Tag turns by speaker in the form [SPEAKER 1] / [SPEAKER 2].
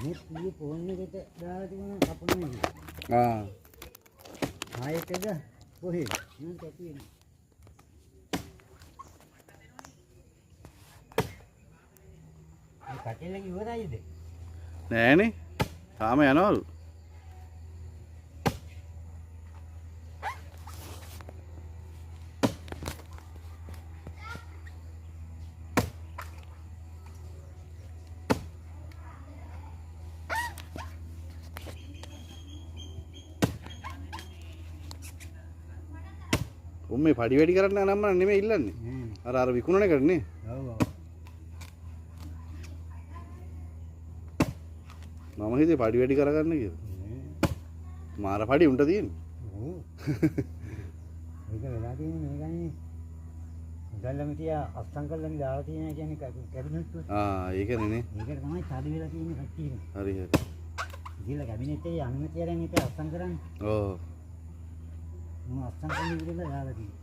[SPEAKER 1] මේ ඊයේ ෆෝන් එකට දාලා තිබුණා කපනවා කියලා.
[SPEAKER 2] ආ.
[SPEAKER 1] ආයෙත් එක කොහේ? මං කැපුවේ නෑ. මේ කටෙල්ල ඉවරයිද?
[SPEAKER 2] නෑනේ. තාම යනවලු. උන් මේ පඩි වැඩි කරන්න නම් මම නෙමෙයි ඉල්ලන්නේ. අර අර විකුණන එකට නේ.
[SPEAKER 1] ඔව් ඔව්.
[SPEAKER 2] මම හිතුවේ පඩි වැඩි කරගන්න කියලා. මාර පඩි උන්ට තියෙන්නේ.
[SPEAKER 1] ඔව්. ඒක වෙලා තියෙන්නේ මේ ගන්නේ. මුදල්ලම තියා අස්සම් කරලා දාලා තියෙනවා කියන්නේ කැබිනට් එක.
[SPEAKER 2] ආ ඒකනේ නේ.
[SPEAKER 1] ඒකට තමයි තද වෙලා තියෙන්නේ කට්ටියට.
[SPEAKER 2] හරි හරි.
[SPEAKER 1] ගිහලා කැබිනට් එකේ අනුමැතිය අරන් ඉතින් අස්සම් කරන්නේ.
[SPEAKER 2] ඔව්.
[SPEAKER 1] මම අස්සම් කරන්න ඉවරලා දාලා තියෙන්නේ.